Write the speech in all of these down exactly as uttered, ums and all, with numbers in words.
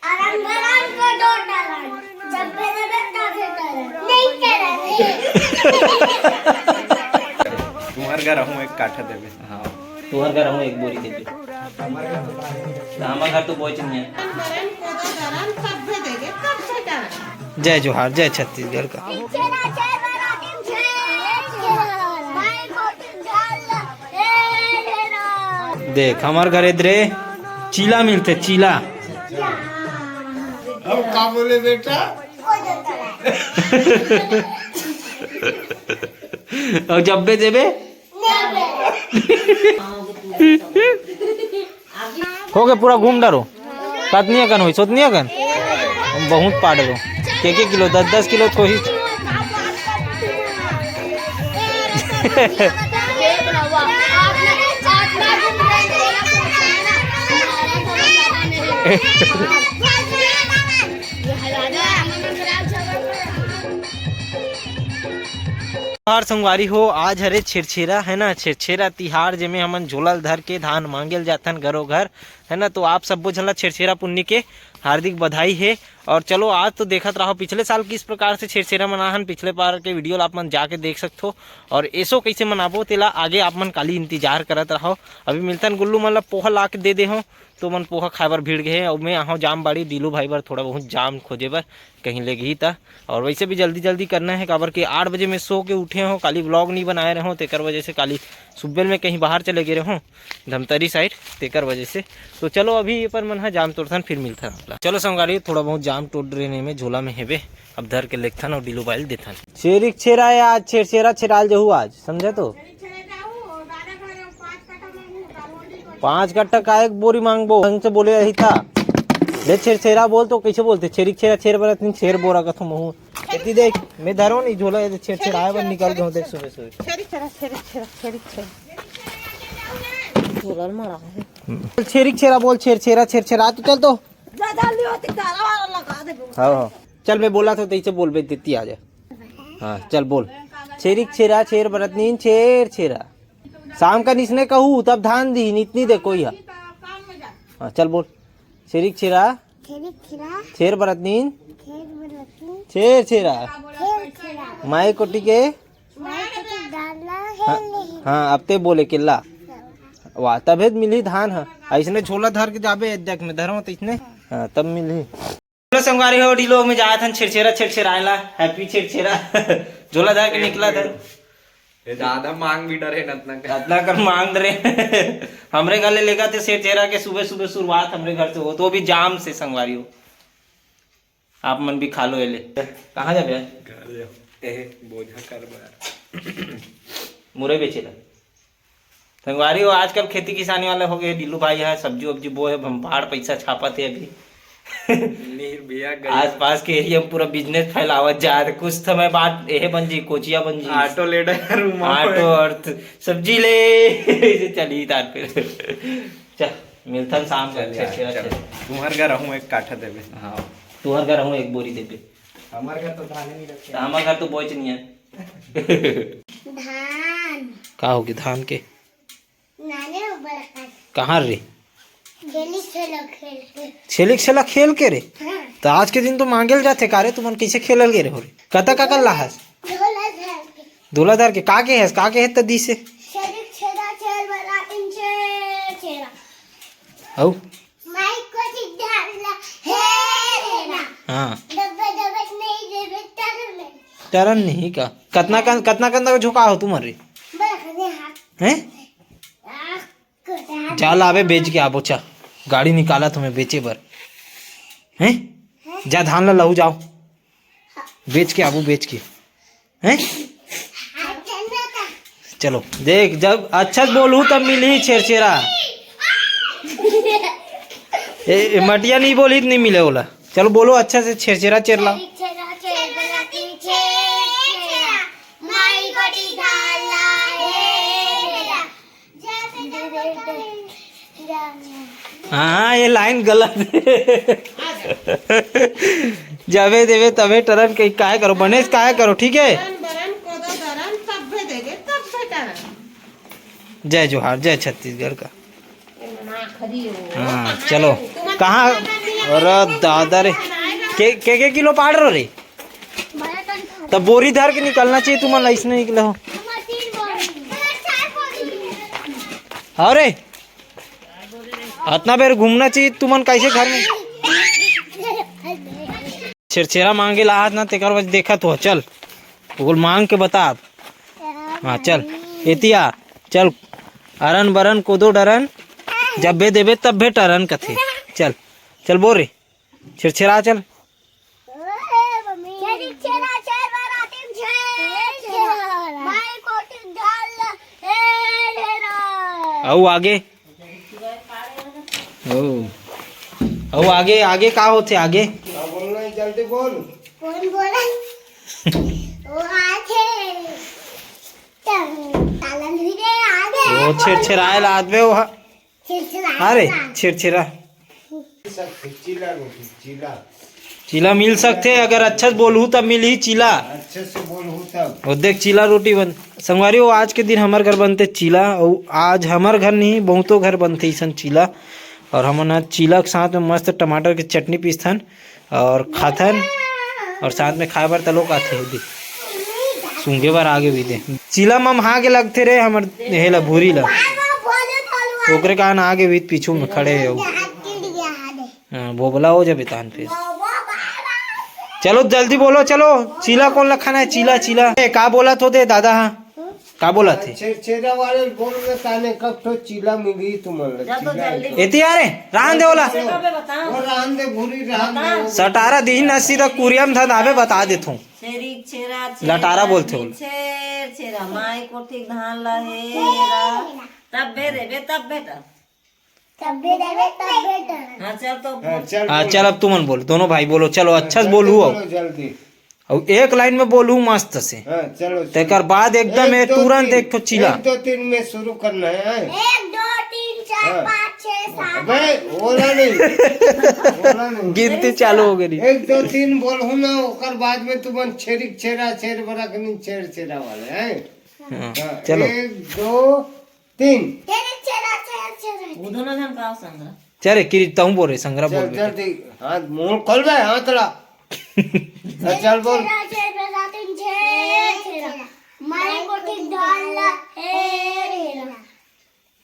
गरम गरम को दो टरन, जब मेरे बेटा के टरन, नहीं टरन। तुम्हार घर हूँ एक काठा देवे। हाँ, तुहर घर हूँ एक बोरी देवे। तो हमर घर तो बोझ नहीं है। जय जोहार, जय छत्तीसगढ़ का। देख, हमर घर इधरे चीला मिलथे, चीला। अब का बोले बेटा? और जब बे देबे? हो गए, पूरा घूम डारो। कतनी अकन होई, सोतनी अकन? बहुत पाड़ दो। के के किलो, दस दस किलो कोशिश। हर संगवारी हो, आज हरे छेरछेरा, है ना, छेरछेरा तिहार, जेमे हमन झोला ल धर के धान मांगे ल जाथन घरो घर, है ना। तो आप सब्बो झन ला छेरछेरा पुन्नी के हार्दिक बधाई हे। और चलो, आज तो देखत रहो, पिछले साल किस प्रकार से छेरछेरा मना हन, पिछले बार के वीडियो ला आप मन जाके देख सकथो। और एसो कैसे मनाबो, तेला आगे आप मन काली इंतजार करत रहो। अभी मिलथन गुल्लू मन ला पोहा ला के दे दे हो, तो मन पोहा खाए बर भिड़ गए। और मैं आहो जाम बाड़ी डीलू भाई बर थोड़ा बहुत जाम खोजे बर, कहीं ले गई था। और वैसे भी जल्दी जल्दी करना है, काबर के आठ बजे में सो के उठे हो, काली व्लॉग नहीं बनाए रहो, तेकर वजह से काली सुबह में कहीं बाहर चले गए रहो धमतरी साइड, तेकर वजह से। तो चलो, अभी ये पर मन हा जाम तोड़थन, फिर मिलथन आप ला। चलो संगवारी, थोड़ा बहुत जाम टोड़ रहने में झोला में हेबे, अब धर के लेखथन और डीलू भाई ल देथन। छेरिक छेरा है आज, छेरछेरा छेराल जहू आज, समझे तो। पाँच कट्टा का एक बोरी मांगबो, ढंग से बोले रही था। ले छेरछेरा बोल तो कैसे बोलते? छेरिक छेरा, छेर बरत नहीं, छेर बोरा कथो महू। एती देख, मैं धरो नहीं झोला, ये छेर छेर आए बर निकल गए, देख सुबह सुबह। छेरी छेरा, छेरी छेरा, छेरी छेरा। झोला मारा है। छेरिक छेरा बोल, छेर छेरा, छेर छेरा, तू चल तो। जा, जा, लियो, ते ताला वाला लगा दे। हाँ, हाँ। चल, मैं बोला था, तैसे बोल बे, देती आ जा। हाँ, चल बोल। छेरिक छेरा, छेर बरत नीन, छेर छेरा। शाम का निसने कहू, तब धान दीन, इतनी दे कोई है। हाँ, चल बोल। छेरिक छेरा। छेरिक छेरा। छेर बरत नीन। छेर बरत नीन। छेर छेरा। छेर छेरा। माई कोटी के। माई कोटी डाला है हाँ, नहीं। हाँ, अब ते बोले किल्ला। वाह, तभे त मिलही धान ह। ऐसने झोला धर के जाबे, देख मैं धरो त इसने। हाँ, तब मिलही। चलो संगवारी हो, डीलो में जाए थन छेरछेरा, छेरछेरा आएला। हैप्पी छेरछेरा। झोला धर के निकला था। ये ज्यादा मांग भी डरे न अतना कर। अतना कर मांग डरे। हमरे घर ले लेगा थे छेरछेरा के सुबह सुबह शुरुआत हमरे घर से हो, तो भी जाम से संगवारी हो। आप मन भी खा लो एले। कहाँ जाबे आज? घर जाओ। एहे, बोझा कर बार। मुरई बेचेला। संगवारी हो, आजकल खेती किसानी वाला हो गए, डीलू भाई है, सब्जी वब्जी बोए, हम बाढ़ पैसा छापत है अभी। नीर भैया गए। आसपास के एरिया में पूरा बिजनेस फैलावत जात। कुछ समय बाद एहे बन जी, कोचिया बन जी। ऑटो ले डर उमा ऑटो पे। और थ-, सब्जी ले। ऐसे चली तार पे। चल, मिलथन शाम का। चल यार, छेरछेरा चल। छेर। तुम्हार घर हूँ एक काठा देबे। हाँ, तुम्हार घर हूँ एक बोरी देबे। हमार घर तो धान ही नहीं रखे। तो हमार घर तो बोझ नहीं है। धान। का होगे धान के? नाने हो बड़का। कहाँ रे? खेली खेलो खेल के। छेलिक छेला खेल के रे? हाँ। तो आज के दिन तो मांगेल जाथे का रे? तुमन कैसे खेलल गे रे हो रे? कता का कर लाहस? झोला धर के। झोला धर के का के हस? का के हस त दिसे? छेलिक छेला खेल वाला इंचे छेला। हौ? माई को चिढ़ाला, हे रे ना। हाँ। डब्बे डब्बे नहीं देबे, टरन नहीं। टरन नहीं का? कतना कन-, कतना कंदा का झोंका हो तुम्हारे? बरखने हाथ। हैं? आह, कोटा। जा लाबे बेच के आबो, चा। गाड़ी निकाला तुम्हें बेचे बर। हैं? हैं? जा धान ला लहू जाओ। बेच के आबू, बेच के। हैं? चलो, देख, जब अच्छा से बोलहू तब मिलही छेरछेरा। ए, ए, मटिया नहीं बोलही त नहीं मिले ओला। चलो बोलो अच्छा से, छेरछेरा चेरला। छेरछेरा, छेरछेरा, छेरछेरा, माई गोटी घाला, हे रा। हाँ, ये लाइन गलत है। जबे देवे तबे टरन के काय करो, बनेश काय करो, ठीक है? टरन बरन कोदो दरन तब्बे देगे, तब्बे टरन। जय जोहार, जय छत्तीसगढ़ का। हाँ, चलो। कहाँ, अरे दादा रे, के के, के किलो पाड़ रहो रे? तब बोरी धर के निकलना चाहिए तुमन, ऐसे नहीं निकले हो। अरे, अतना बेर घूमना चाहिए तुमन, कैसे घर में छेरछेरा मांगे ला हाथ ना, तेकर वजह देखत हो। चल, बोल, मांग के बता अब। हाँ, चल, एतिया, चल, अरन बरन कोदो डरन, जब्बे देबे तब्बे टरन कथे। चल, चल बोल रे, छेरछेरा चल। अउ आगे? ओ। अउ आगे, आगे का होथे आगे? हाँ, बोल ना, जल्दी बोल। कौन बोला? वो आगे। ताला भी दे, आगे। वो छेरछेराए ला आदबे वो हा-, छेरछेरा। अरे, छेरछेरा। चीला रोटी, चीला। चीला मिल सकथे, अगर अच्छा से बोलहू तब मिलही चीला। अच्छे से बोलहू तब। वो देख, चीला रोटी बन, संगवारी हो, आज के दिन हमर घर बनथे चीला, अउ आज हमर घर नहीं, बहुतो घर बनथे इसन चीला। और हमन आज चीला के साथ में मस्त टमाटर के चटनी पीसथन और खाथन, और साथ में खाए बर तलोक आथे। देख, सूंघे बर आगे भी दे। चीला ममहा के लगथे रे हमर, हे ला, भूरी ला। ओकरे कारण आगे भी पीछू में खड़े हे। हाँ, बोबला हो जाबे तान फिर। चलो जल्दी बोलो, चलो। चीला कौन ला खाना है? चीला, चीला। ए, का बोलत होते दादा? हाँ, का बोलत हे? छेरछेरा वाले बोल रहे ताने, कब तो चीला मिली तुमन ला, जा तो चीला। जल्दी। एती आ रे, रहन दे ओला। से कबे बता। वो रहन दे, भूरी रहन दे, बता। वो सटारा दीही न सीधा कुरिया म धन आबे, बता देथों। छेरी, छेरा, छेरा, लटारा बोलथे ओला। छेर, छेरा, माई कोठी धान ला हेरा। तब बे रे, बे तब बेटा। तब भी देवे, तब भी डरन। हाँ, चल तो हाँ, चल, हाँ, बोल। चल, अब तुमन बोल, दोनों भाई बोलो, चलो, हाँ, अच्छा से जल्दी बोलू। बोलो, जल्दी। अब एक लाइन में बोलू मस्त से। हाँ, चलो, चलो। तेकर बाद एकदम एक, ये दो, तुरंत तीन। एक ठो चीला। एक, दो, तीन में शुरू करना है, हैं? एक, दो, तीन, चार, हाँ। पाँच, छः, सात, अबे, आठ, नौ। ओला नहीं। ओला नहीं। गिनती चालू हो गई। एक, दो, तीन बोलहूँ ना, ओकर बाद में तुमन छेरिक छेरा, छेर बरा के नहीं, छेर छेरा वाले, हैं? हाँ, हाँ, चलो। एक, दो, तीन। तेरे चेहरा, चेहरा, चेहरा। वो दोनों जन का संग्रह। चल रे, किरी, तहूँ बोल रे, संग्रह चल, बोल बेटा। जल्दी। हाँ, मुंह खोल बे, हाथ ला। हाँ, चल बोल। चेहरा, चेहरा, तीन, चेहरा, चेहरा। माई कोठी धान ला हेरा।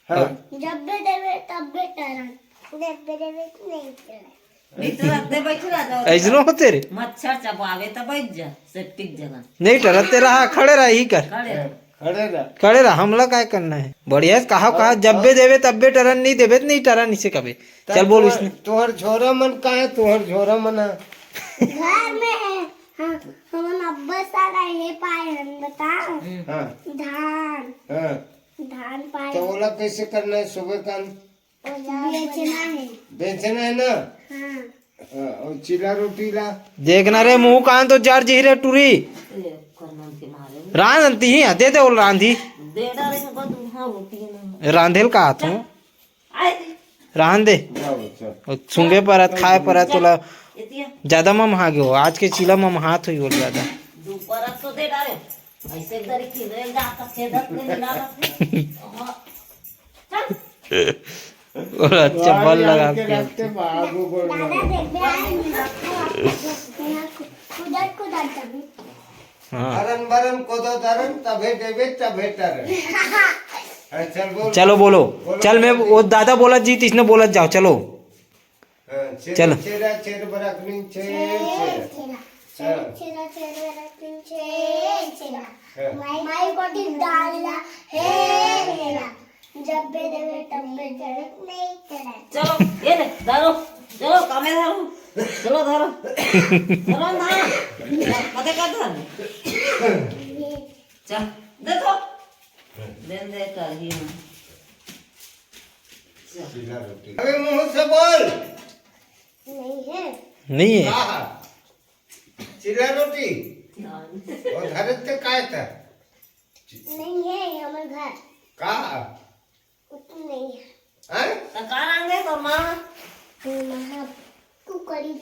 हाँ। जब भी देवे, तब भी टरन। जब भी देवे, नहीं टरन। नहीं तो रख दे, बैठ रह जाओ। ऐसनो होते रे। मच्छर चबावे तो बैठ जा, सेप्टिक जगह। नहीं टरते रहा, खड़े रहा, ही कर। खड़े रह। खड़े रह। खड़े रहा, हमला काय करना है? बढ़िया से कहा, कहा, और, जब्बे और देवे तब्बे टरन, नहीं देवे तो नहीं टरन, इसे कबे। तब चल बोल तोहर, इसने। तोहर झोरा मन का है, तोहर झोरा मन है? घर में है। हाँ, हमन अब्बा सारा ये पाए हन, बता। हम्म। हाँ। धान। हाँ। धान पाए। तो ओला कैसे करना है सुबह का? बेचना है। बेचना है ना? हाँ। हाँ, और चीला रोटी ला? देखना रे, मुंह कान तो जर जही रे टूरी। रांध अंती ही, दे दे ओला रांधी। दे डाले के बाद वहाँ रोटी है ना। रांधेल का हाथ हूँ। आए। रांध दे। जाओ, अच्छा। और सूंघे परत, खाए परत, तोला एतिया। ज्यादा ममहा गयो। आज के चीला ममहात हुई बोल ज्यादा। दो परत तो दे डाले। ऐसे एक दारी खिंदरे जाता, खेदत ले मिला रखे। हाँ। चल। और अच्छा वाह, बल यार, लगा के के रखते बाबू को। दादा देख बे, आज कुदर कुदर जमीन। हाँ। हरन बरन कोदो दरन, तभे देवे, तभे तरन। हाँ, चल बोल। चलो बोलो। बोलो, चल मैं बोलो। वो दादा बोलत जी, इसने बोलत जाओ, चलो। हाँ, चेर, चलो। चेरा, चेर बरकनी, चेर, चेर, चेरा। चेरा। हाँ। चेर, चेरा, चेर बरकनी, चेर, चेरा। हाँ। माई, माई कोठी डाल ला, हे, हे रा। जब बे देवे, तब बे जरूरत नहीं करे। चलो, ये ले, धरो। चलो, कामे धरो। चलो, धरो। धरो ना। कते का धर? चल, दे दो। दे दे, कर ही ना। चल। चीला रोटी। अबे, मुंह से बोल। नहीं है। नहीं है। का? चीला रोटी। हाँ। वो घर ते काय था? नहीं है, हमर घर। का? नहीं है। हैं? त का रंग है तोर माँ? हमर माँ कुकरी।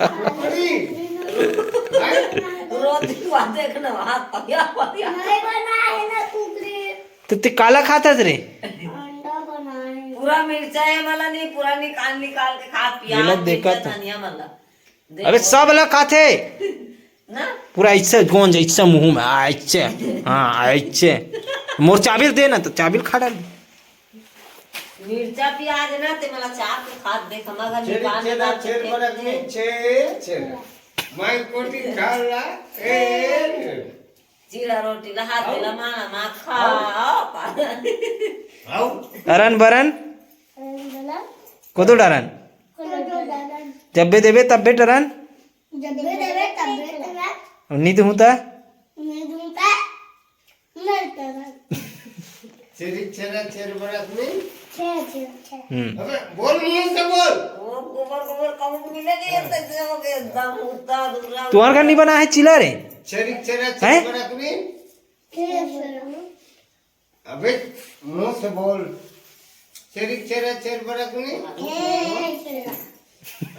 कुकरी? हैं? रोती हुआ देखना, हाथ पकड़ा पकड़ा। नहीं बना है ना कुकरी। तो ते काला खाता रे? अंडा बनाए। पूरा मिर्चा हे मला नहीं, पूरा निकाल निकाल के खा, प्याज, मिला देखा मिर्चा, तो। धनिया मला। देखो। अबे सब ला खाथे। ना? पूरा ऐसे गोंज, ऐसे मुंह में, आ, ऐसे। हाँ, ऐसे। मोर चाबिल दे ना, तो चाबिल खा डाल। मिर्चा प्याज ना, ते मला चाप के खात देख, हम अगर छेरी निकाल छेरा निकाल के छेर फेंक बरक दे। में छे छेरा। माई कोठी खाला, ए। जीरा रोटी ला हाथ आऊ। देला माना मा खा। आऊ। आऊ। अरन बरन। अरन बरन। कोदो डरन। कोदो डरन। जब्बे देबे तब्बे टरन। जब्बे देबे तब्बे टरन। और नी दूं ता? नी दूं ता? नहीं टरन। छेरी छेरा छेर बरक में। छेर छेरा छेर। हम्म। अबे बोल, मुंह से बोल। वो गोबर गोबर कहूँ मिले नहीं, ऐसे हो गए, एकदम उतना दूर। तुहर घर नहीं बना है चिला रे? छेरी छेरा हैं? छेर बरक में। छेर छेरा। अबे मुंह से बोल। छेरी छेरा छेर बरक में। छेर छेरा।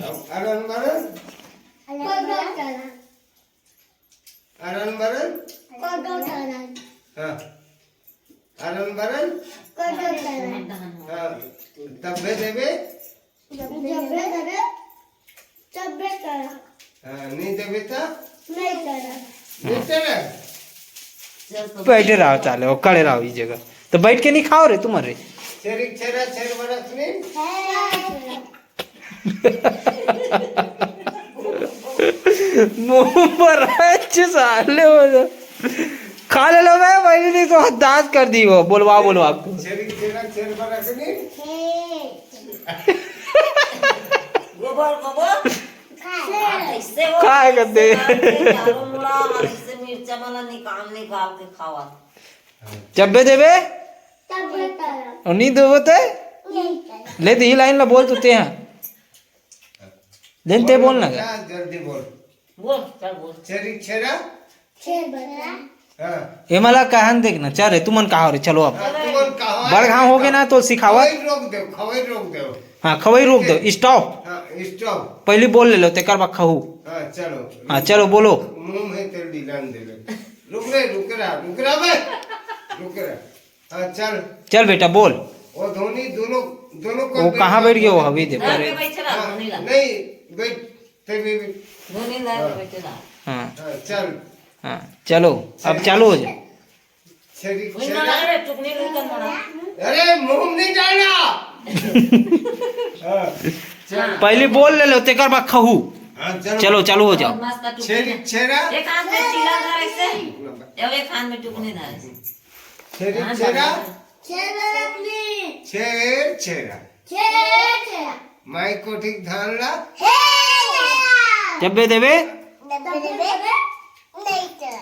अब अरन बरन। अरन बरन। कोदो डरन। कोदो डरन। हाँ। अरन बरन। कोदो डरन। हाँ। तब्बे देबे। जब्बे देबे। तब्बे टरन। हाँ, नहीं देबे तो? नहीं टरन। नहीं टरन। बैठे रहो, चाले, वो खड़े रहो इस जगह। तो बैठ के नहीं खाओ रे, तुम रे। छेरी छेरा छेर बरक में। छेर छेरा। मुंह पर अच्छे साले हो जा। खा ले लो बे, मैंने नहीं तो दांत कर दी वो, बोलवा, बोलवा। छेरी छेरा छेर बरक में। गोबर, गोबर। हाँ, ऐसे हो, खाए कर दे। ऐसे करके चारों मुड़ा और ऐसे मिर्चा वाला निकाल, निकाल के खावा। जब्बे देबे? तब्बे टरन। और नहीं देबो ते? नहीं टरन। ले दे, ये लाइन ला बोल तू ते हैं। लेन ते बोल ना। जल्दी बोल। बोल, चल बोल। छेरी छेरा? छेर बरक। हाँ। ये मला कहन देख ना, चल रे, तुमन कहा रे, चलो अब। हाँ, तुमन कहा बड़ घाव हो गए ना, तो सिखावा। खवई रोक दे, खवई रोक दे। हाँ, खवई रोक दे, stop। हाँ, stop। पहली बोल ले लो, तेकर बाद खहू। हाँ, चलो। हाँ, चलो, बोलो। मुंह में तेल डिलान दे ले। रुक रे, रुक रहा, रुक रहा बे। रुक रहा। हाँ, चल। चल बेटा, बोल। वो धोनी दोनों, दोनों को वो कहाँ बैठ गया वो हवी दे? घर पे बैठे रहा, हाँ, धोनी ला। नहीं, बैठ, ते भी, भी। धोनी ला हाँ। बैठे रहा। हाँ। हाँ, चल। हाँ, चलो, अब चालू हो जाए। छेरी, वही छेरा। ना रे, टुकनी नहीं करना। अरे, मुंह नहीं जाना। हाँ, चल। पहले बोल ले लो, तेकर बाद खहू। हाँ, चलो। चलो, चालू हो जाओ। और मस्त टुकनी छेरी, है। छेरा। एक हाथ में चीला धर ऐसे, और एक हाथ में टुकनी धर ऐसे। छेरी हाँ, छेरा। छेरा अपनी। छेर छेरा। छेर छेरा। माई कोठी धान ला। हे छेरा। जब्बे देबे। जब्बे देबे। नहीं चला।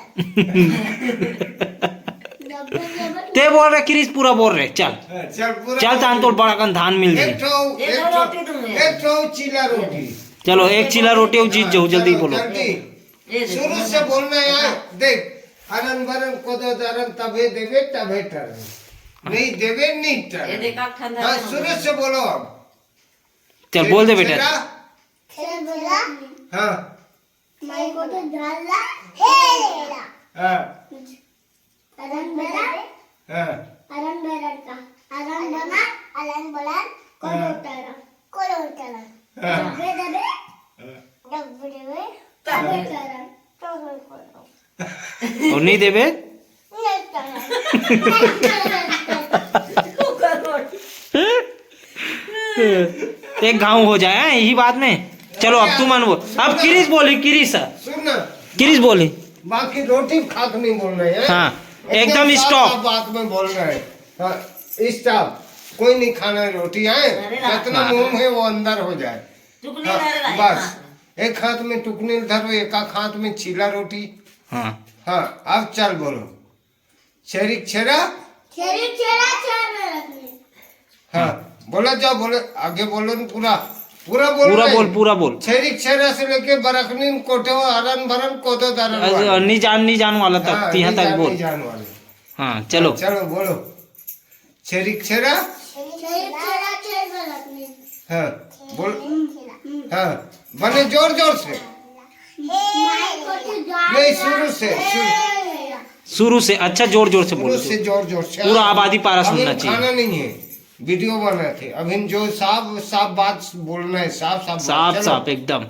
जब्बे देबे। ते बोल रहे क्रिस, पूरा बोल रहे, चल। हाँ, चल, पूरा चल, बोल। तान तोर बड़ा कन धान मिल एक जाए। ठो, एक एक ठो, रोटी दूंगा। एक ठो चीला रोटी। चलो, एक चीला रोटी और जीत जाओ, जल्दी चलो, बोलो। जल्दी। ये देखो। शुरू से बोलना यार, देख, अरन बरन कोदो दरन तबे देबे, तबे टरन। नहीं देबे, नहीं टरन। ये देखा, ठंडा हाँ, ठंडा। शुरू से बोलो अब। चल, बोल दे बेटा। छेरा। छेरा। हाँ। माई को तो डाल ला, हे ला। हाँ। अरन बरन। हाँ। अरन बरन का। अरन बरन। अरन बरन। हाँ। कोलोटरा। कोलोटरा। हाँ। डब्बे डब्बे। हाँ। डब्बे डब्बे। कोलोटरा। कोलोटरा। और नहीं देबे? नहीं देबे। एक घाव हो जाए, हैं, यही बात में। चलो, अब तू मन वो। अब किरिस बोली, किरिस। सुन ना। किरिस बोली। बाकी रोटी खाक नहीं बोलना है। हाँ, एकदम एकदम साफ stop। साफ बात में बोल रहे हैं। हाँ, stop। कोई नहीं खाना है रोटी, है? अरे राम। जितना हाँ। मुंह है, वो अंदर हो जाए। टुकनी हाँ, धरे रहे, बस। हाँ। एक हाथ में टुकनी धरो, एक हाथ में चीला रोटी। हाँ। हाँ, अब चल बोलो। छेरी छेरा? छेरी छेरा, छेर बरक में। हाँ, बोला जाओ, बोले, आगे बोलो न पूरा, पूरा बोल पूरा रहे बोल, हैं। पूरा बोल। छेरी छेरा से लेके बरकनी कोठे, अरन बरन, कोदो दरन अरे, वाला। नी जान, नी जान वाला तक, हाँ, तिहा नी तक जान, बोल। नी जान वाला। हाँ, चलो। हाँ, चलो, बोलो। छेरी छेरा? छेरी छेरा, छेर बरक में। हाँ, बोल। हाँ, बने जोर जोर से। माई को तो जान नहीं, शुरू से, शुरू। शुरू से, अच्छा, जोर जोर से शुरू बोलो। से जोर जोर से। पूरा आबादी पारा अभी सुनना चाहिए। खाना नहीं है। वीडियो बनाथे। अभी जो साफ साफ बात बोलना है, साफ साफ बात। साफ चलो। साफ एकदम।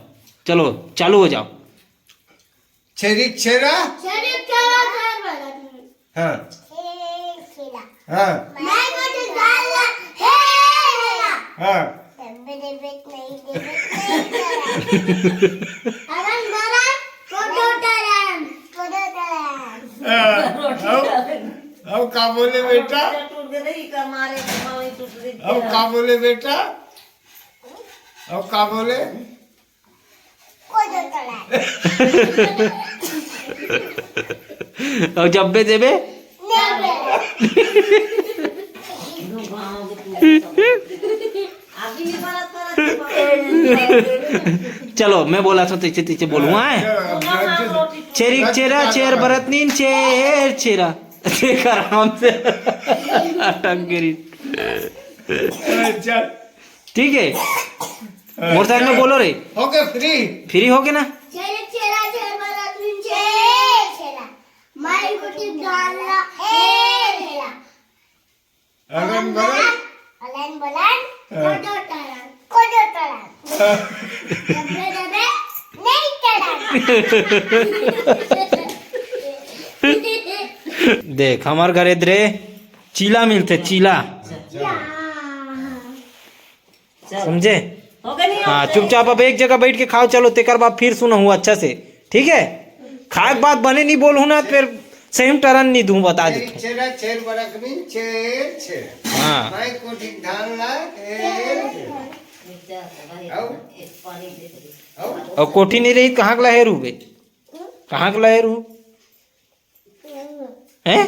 चलो, चालू हो जाओ। छेरी छेरा। छेरी छेरा, छेर बरत नीन। हाँ। छेरी छेरा। हाँ। मैं कुछ डालना है, है ना? हाँ। तब भी देवे नहीं, देवे नहीं करा। अरन बरन, कोडो टरन, कोडो टरन। हाँ, अब, अब का बोले बेटा? टूट गए, नहीं, का मारे, मारे टूट गए। अब का बोले बेटा? अब का बोले? कोडो टरन। अउ जब्बे देबे? नहीं देवे। चलो, मैं बोला था, तैसे तैसे बोलूँ, हाँ? छेरी छेरा, छेर बरत नीन, छेर छेरा। देख, आराम से अटक गई। चल। ठीक है, मोर साइड में बोलो रे। हो गया फ्री। फ्री हो गया ना? छेरी छेरा, छेर बरत नीन, छेर छेरा। मैं कुछ डालना है, है ना? अगन बगन। अलन बलन, हाँ। कोडो टरन, कोडो टरन। हाँ। जबे जबे, नहीं टरन। देख, हमर घरे दरे चीला मिलथे, चीला। या। चल। समझे? हो गए नहीं, हाँ, हो गए। चुपचाप अब एक जगह बैठ के खाओ, चलो, तेकर बाद फिर सुनहूँ अच्छा से, ठीक है? खाए के बाद बने नहीं बोलहूँ ना, फिर सही में टरन नहीं दूँ, बता देता हूँ। छेरा, छेर बरत नीन, छेर, छेर। हाँ। मैं कोठी धान ला, ए, नीचा, भाई, आओ। एक पानी दे दे। आओ। अब कोठी नहीं रही, कहाँ के ला हेरू बे? कहाँ के ला हेरू? हैं?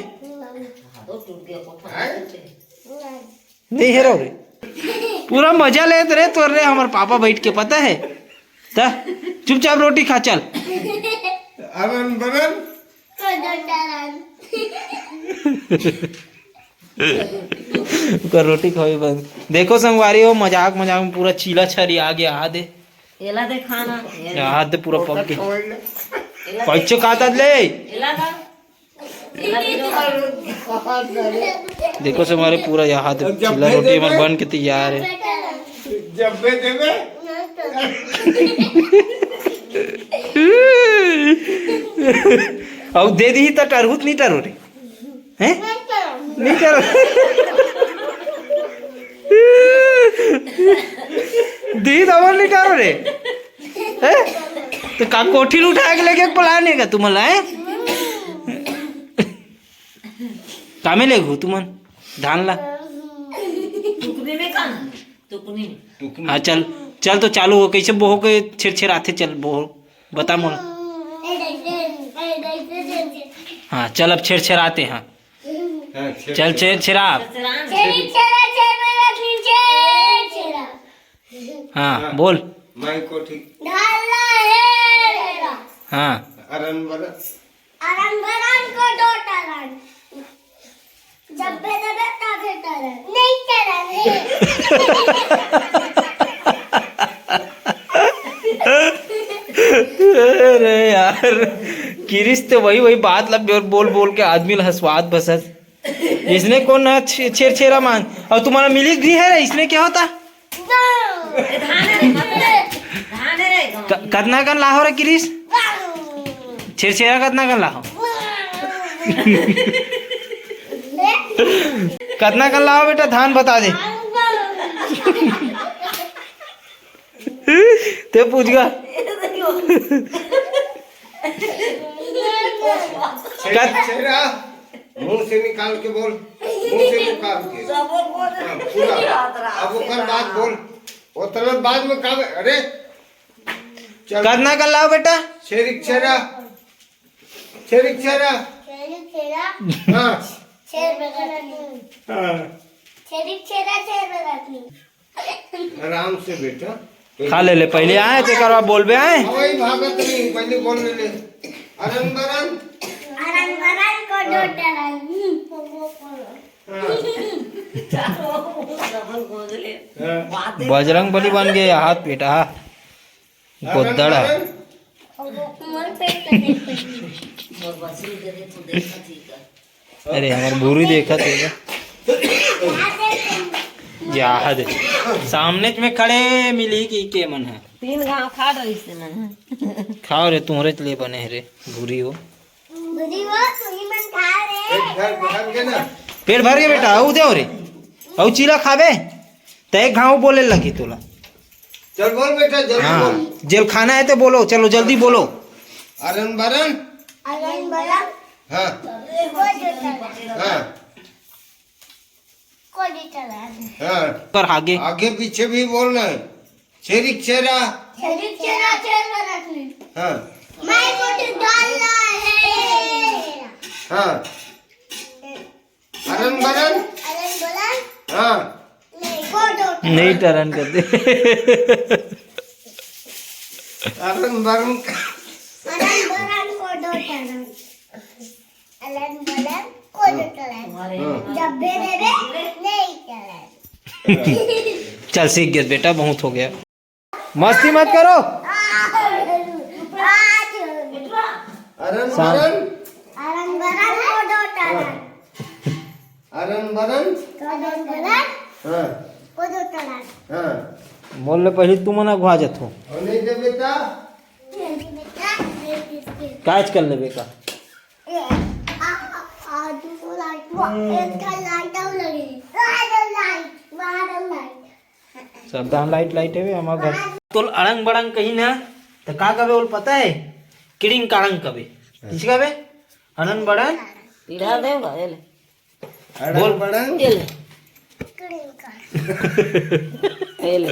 नहीं हेरो रे, पूरा मजा लेत रे तोर रे, हमर पापा बैठ के, पता है? त चुपचाप रोटी खा, चल। अरन बरन। ओकर रोटी खवाई बंद। देखो संगवारी हो, मजाक मजाक में पूरा चीला छरी आ गया, आ दे। एला दे खाना। ये हाथ दे पूरा पक गया। एला दे। पैसे खाता ले। एला का? एला दे। देखो से हमारे पूरा यहाँ हाथ चीला रोटी हमारे बन के तैयार है। जब बे देबे। अब दे दी त टरहू त नहीं टरो रे। हैं? नहीं टरो। दी त हमर नहीं टरो रे। हैं? तो का कोठी ल उठा के लेके प्लान है का तुमन ला, हैं? कामे लेगहू तुमन धान ला? टुकनी में का ना? टुकनी में। हाँ, चल, चल तो चालू हो, कैसे बोहो के छेर छेर आथे, चल बोहो, बता मोला। हाँ, चल अब छेर छेर आते हैं। हाँ, छेर चल छेर। छेर छेरा। छेरी छेरा, छेर बरत नीन, छेर छेरा। हाँ, हाँ। बोल। मैं कोठी। ढाला है ढेरा। हाँ। अरन बरन। अरन बरन कोडो टरन। जब बे देबे तबे टरन। नहीं टरन है। अरे यार, किरिस तो वही वही बात ला बोल बोल के आदमी ला हंसवात बसत। इसने कौन ना छे-, छेर छेरा मान। और तुम्हारा मिली भी है, इसने क्या होता? धान है रे, धान है रे, क-, कतना कन लाहो रे किरिस? छेर छेरा कतना कन लाहो? कतना कन लाहो बेटा, धान बता दे। ते पूछ गा। छेरा, छेरा, मुंह से निकाल के बोल, मुंह से निकाल के। हाँ, पूरा। अब ओकर बाद बोल, ओतना बाद में का, अरे, चल। कतना कन लाहो बेटा? छेरी छेरा, छेरी छेरा। छेरी छेरा। हाँ। छेर बरत नीन। हाँ। छेरी छेरा, छेर बरत नीन। आराम से बेटा। खा ले ले, पहले आए, तेकर बाद बोलबे आए। हवाई भागत नहीं, पहले बोल ले ले। अरन बरन। अरन बरन कोडो टरन। हाँ। हाँ। बजरंग बली बन गए हाथ पेटा, हाँ। गोद्दड़ा। अरन बरन। अरे, हमार भूरी देखा थे। जा दे। सामने में खड़े मिली कि के मन है? तीन घाव खा रही से मन है। खाओ रे, तुम्हारे लिए बने है रे। भूरी हो। भूरी हो, तुम्ही मन खा रे। पेट भर, भर के ना। पेट भर गया बेटा, आऊ दे रे। आऊ चीला खाबे? त एक घाव बोले लगी तोला। चल बोल बेटा, जल्दी हाँ, बोल। जेल खाना है तो बोलो, चलो जल्दी बोलो। अरन बरन। अरन बरन। हाँ। कोई देता है। हाँ। कोई देता है। हाँ। पर आगे। आगे पीछे भी बोलना है। छेरी छेरा। छेरी छेरा, छेर बना तू। हाँ। मैं कुछ डालना है। हाँ। अरन बरन। अरन बरन। हाँ। नहीं, को दो। नहीं टरन कर दे। अरन बरन। अरन बरन को दो टरन। अरन बरन को दो टरन। हाँ। जब भी देवे, नहीं टरन। चल सीख गया बेटा, बहुत हो गया। मस्ती मत करो। अरन सा- बरन। अरन बरन को दो टरन। अरन बरन। को दो टरन। हाँ। को दो टरन। हाँ। बोल ले पहले, तुम ना घुआ जात हो। और नहीं दे बेटा। ये दे बेटा, ये दे बेटा। काज कर लेबे का? ये, आ, आ, आ, दूसरा लाइट, वो, एक ठो लाइट और लगी। आ, दो लाइट, बारह लाइट। सरदार लाइट, लाइट है बे हमार घर। तोल अड़ंग बड़ंग कही ना, त का कबे ओल पता है? किड़िंग काड़ंग कबे। किस कबे? अड़ंग बड़ंग। पीढ़ा देगा, ये ले। अड़ंग बोल। बड़ंग। ये ले। ये ले।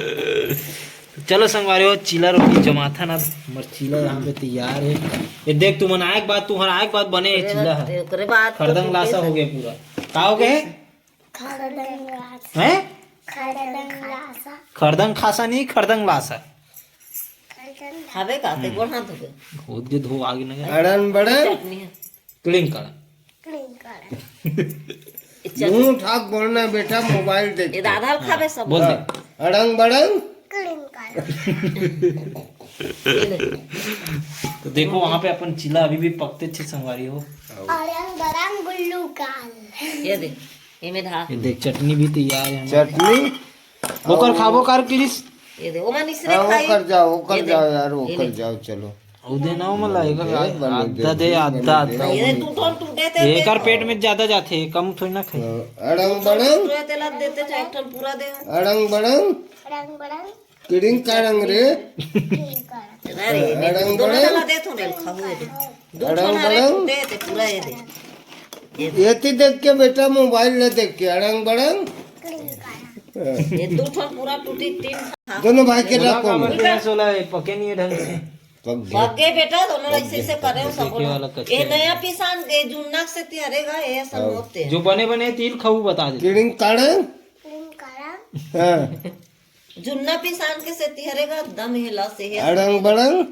चलो संगवारी हो, चीला रोटी जमाथा ना, हमर चीला यहाँ पे तैयार है। ये देख, तुमन आए के बाद, तुम्हारा आए के बाद बने ये चीला है। ओकरे बाद तो खरदंग लासा हो गया पूरा। का हो गए? खरदंग लासा। हैं? खरदंग लासा। खरदंग खासा नहीं, खरदंग लासा। खरदंग खाबे का? ते गोड़ हाथ धोबे। खुद के धो आगे ना। अड़न बड़न। चटनी है। किड़िंग काड़ा। किड़िंग काड़ा। मुंह ठाक बोलना बेटा, मोबाइल देख ये के। दादा खाबे सब। बोल दे। हाँ। अड़ंग बड़ंग। किड़िंग काड़ा। तो देखो, वहां पे अपन चीला अभी भी पकते थे संगवारी हो। अड़ंग बड़ंग गुल्लू काल। ये दे। एमे धा। ये देख, चटनी भी तैयार है हमारे। चटनी? ओकर खाबो कर किरिस। ये दे, ओमा निसरे हाँ, खाई। ओकर जाओ, ओकर ये दे। जाओ यार, ये ओकर ले। जाओ, चलो। उ दे ना, ओमा ला, एक दे, बने आधा दे, दे, आधा, बने आधा। दे। ये दे, तू तो टूटे थे, एकर दे। पेट में ज्यादा जाथे, कम थोड़ी ना खाई। हाँ, अड़ंग बड़ंग। टूटे तेला देते, चाहे एक ठन पूरा दे। अड़ंग बड़ंग। अड़ंग बड़ंग। किड़िंग काड़ंग रे। अरे, मैं अड़ंग दोनों बड़ंग। जना दे तो रे, खाऊ दे। दो अड़ंग ठन अरे बड़ंग। दे, ते पूरा ये दे। ये दे। ये ती देख के बेटा, मोबाइल ले देख के, अड़ंग बड़ंग। ये दो ठन पूरा टूटी, तीन ठन। दोनों भाई के बोला रखो। काबर बेटा सोला है, पके नहीं है ढंग से। पक गए। पक गए बेटा, दोनों ऐसे ऐसे करे हो, सब देखे बोलो। वाला कच्चे ये हैं। नया पिसान, ये जुन्ना से तिहरेगा, ये सब हाँ। होते हैं। जो बने बने तिल खाऊ बता दे। किड़िंग काड़ंग। किड़िंग काड़ंग। हाँ। जुन्ना पिसान के सेती हरे गा, दम हे ला से हे। अड़ंग बड़ंग।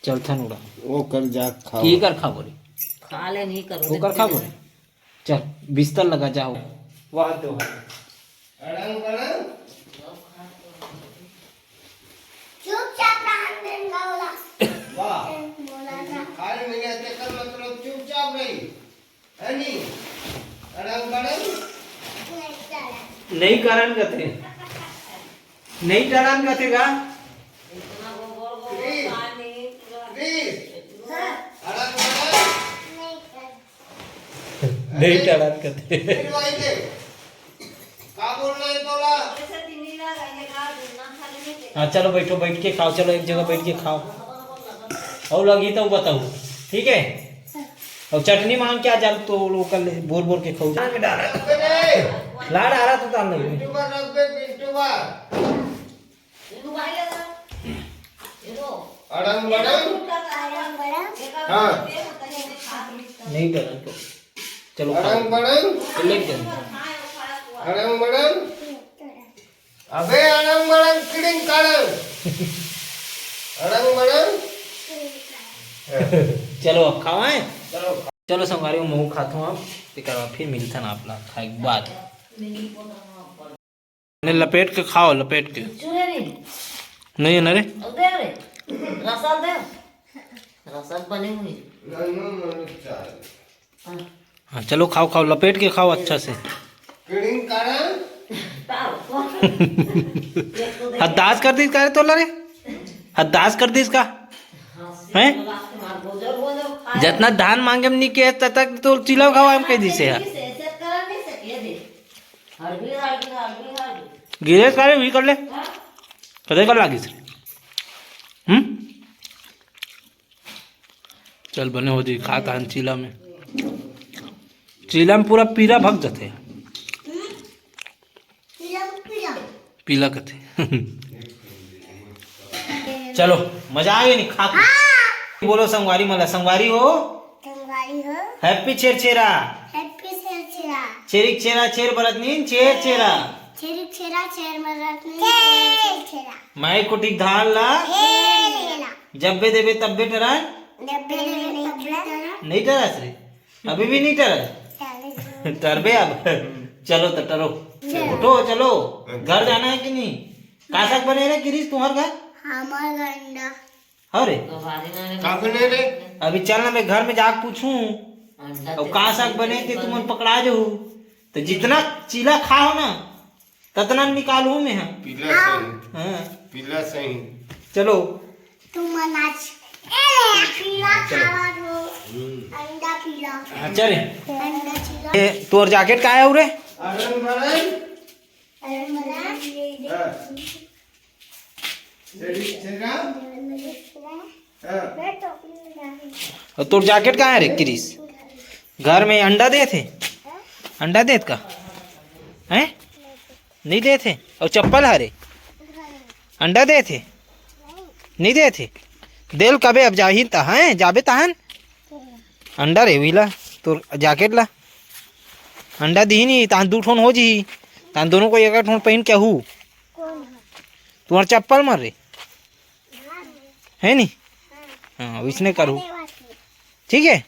चलथन उड़ा। वो कर जा खाओ। की कर खा बोले। खा ले, नहीं करो। वो कर खा बोले। चल, बिस्तर लगा जाओ। वाह तो है। अड़ंग बड़ंग। चुपचाप रहन देन गावला। वाह। बोला था। खाए मिले तेकर मतलब चुपचाप रही। है नी? अड़ंग बड़ंग? नहीं करन कथे। नहीं करन कथे का? प्लीज। प्लीज। अड़ंग बड़ंग? नहीं करन कथे। फिर वही दे। का बोलना है तोला? हाँ, चलो बैठो, बैठ के खाओ, चलो एक जगह बैठ के खाओ। और लगी तो बताओ, ठीक है? और चटनी मांग के आ जा, तो लोग कल बोर बोर के खाओ। ला डारा तो ताल नहीं। YouTuber रख बे, YouTuber। अड़ंग बड़ंग। हाँ। नहीं डरन तो। चलो खाओ। अड़ंग बड़ंग। लेट जाओ। अड़ंग बड़ंग। अबे अड़ंग बड़ंग किड़िंग काड़ंग। अड़ंग बड़ंग। चलो अब खावाएं। चलो। चलो संगवारी, महू खाथों अब। तेकर बाद फिर मिलथन आप ला खाए के बाद। ने लपेट के खाओ, लपेट के। चूहे नहीं। नहीं है ना रे? अब दे रे। रसल दे। रसल बने हुए। हाँ। हाँ, चलो खाओ, खाओ, लपेट के खाओ अच्छा से। हद्दास कर दिस का रे तोला रे? हद्दास कर दिस का? हैं? जतना धान मांगे म नी के ततक तो चिलम खवा हम कह दिसे है। गिरे का रे भी कर ले। कदे कर लागिस रे? हम्म? चल बने हो जी, खा तान चीला में। चीला में पूरा पीला भग जथे। पीला कथे। चलो, मजा आ गया नी खा के? बोलो संगवारी मला, संगवारी हो। संगवारी हो। Happy छेरछेरा। Happy छेरछेरा। छेरिक छेरा छेर बरत नीन छेरछेरा। छेरिक छेरा छेर बरत नीन छेरछेरा। माई कुटिक धान ला। जब्बे देबे तब्बे टराय। जब्बे देबे तब्बे टराय। नहीं टरास रे, अभी भी नहीं टरास। टरबे अब। चलो तो टरो। उठो चलो, घर जाना है कि नहीं? का साग बने रे किरीस तुम्हार घर? हमार घर अंडा। अरे का बने रे? अभी चल ना, मैं घर में जाके पूछूं। और का साग बने ते तुमन पकड़ा जाहू। तो जितना चीला खाओ ना, ततना निकालू मैं। हाँ। पीला सही। हाँ। पीला सही। चलो। तुमन आज ए ले, पीला चलो। खावा हो। अंडा पीला। हाँ, चल। अंडा पीला। ए, तोर जैकेट का है उरे? अरुण बरन। अरुण बरन। हाँ। चली, चली ना? हाँ। और तोर जैकेट का है रे किरीस? घर में अंडा देथे? अंडा देत का? हैं? नहीं देथे। और चप्पल हरे? अंडा देथे? नहीं देथे। देल कबे अब जाही त हैं, जाबे तहन। अंडा रे विला, तोर जैकेट ला। अंडा दिही नी, तहन दू ठोन हो जी। तहन दोनों को एक ठोन पहन के हू। तुम्हार चप्पल मर रे। है नी? हाँ, इसने करू। ठीक है?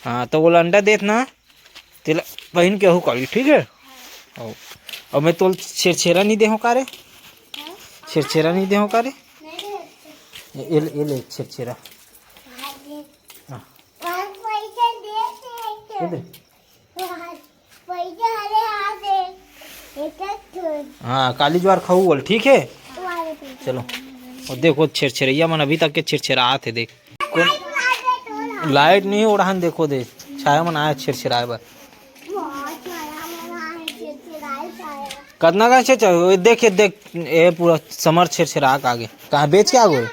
हाँ, तो वो अंडा देत ना, तेला पहन के हू काली, ठीक है? और, और मैं तोल छेरछेरा नहीं देहूँ का रे? छेरछेरा नहीं देहूँ का रे? ये, ये ले, ये ले छेरछेरा। हाँ। ये दे। हाँ, काली ज्वार खाऊ बोल, ठीक है? चलो। और देखो, छेरछेरैया मन अभी तक के छेरछेरात हे, देख। कोन लाइट नहीं ओढ़ान, देखो दे, छाया मन आए छेरछेराए बर। कतना का छेरछेरा? देख, ये देख, ये पूरा समर छेरछेरा के आगे। कहाँ बेच के आ गए?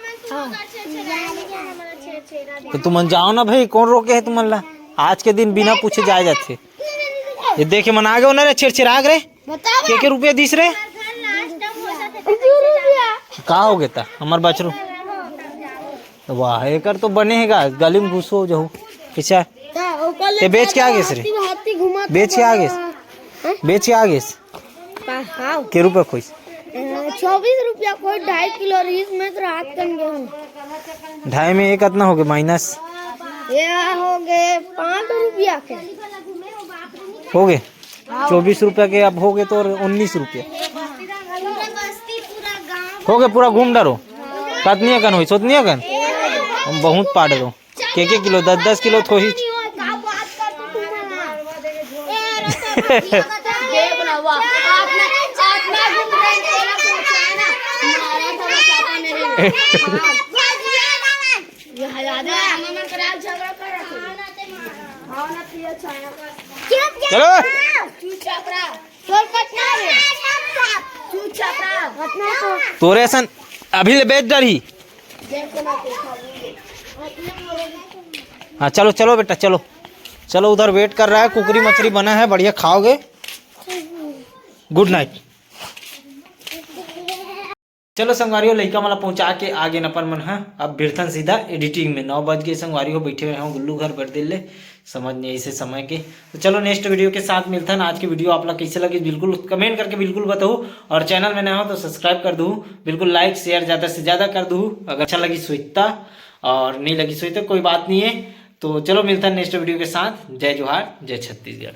तो तुमन जाओ ना भाई, कौन रोके है तुमन ला? आज के दिन बिना पूछे जाए जाथे। ये देखे मन आ गए ना रे, छेरछेरा के रे। के के रुपया दिस रे? का हो गया था हमार बछरू? वाह, एकर तो बने हे गा, गली में घुसो जहू। पीछे ते बेच के आ गेस रे? बेच के आ गेस? बेच के आ गेस? के रुपया खोइस? चौबीस रुपया कोई ढाई किलो रहीस में तो रात कन गेहूं। ढाई में एक कितना हो गए माइनस? ये हो गए पाँच रुपया के। हो गए? चौबीस रुपया के अब हो गए तो उन्नीस रुपया। हो गए, पूरा घूम डारो। कतनिया कन होई? सोतनिया कन? हम बहुत पा डरो। के के किलो? दस दस किलो थोड़ी। चलो। तोरे असन अभी ले बेच डरही। हाँ, चलो, चलो बेटा, चलो। चलो, उधर वेट कर रहा है, कुकरी मछली बना है, बढ़िया खाओगे। गुड नाइट। चलो संगवारी हो, लइका मन ला पहुंचा के आ गेन अपन मन ह। अब भिड़थन सीधा एडिटिंग में। नौ बज गए संगवारी हो, बैठे हुए हैं गुल्लू घर बड़ देर ले, समझ नहीं ऐसे समय के। तो चलो नेक्स्ट वीडियो के साथ मिलथन। आज की वीडियो आप ला कैसे लगी बिल्कुल कमेंट करके बिल्कुल बताओ, और चैनल में नया हो तो सब्सक्राइब कर दू, बिल्कुल लाइक शेयर ज़्यादा से ज़्यादा कर दू अगर अच्छा लगी सोचता, और नहीं लगी सोचता कोई बात नहीं है। तो चलो मिलथन नेक्स्ट वीडियो के साथ। जय जोहार, जय छत्तीसगढ़।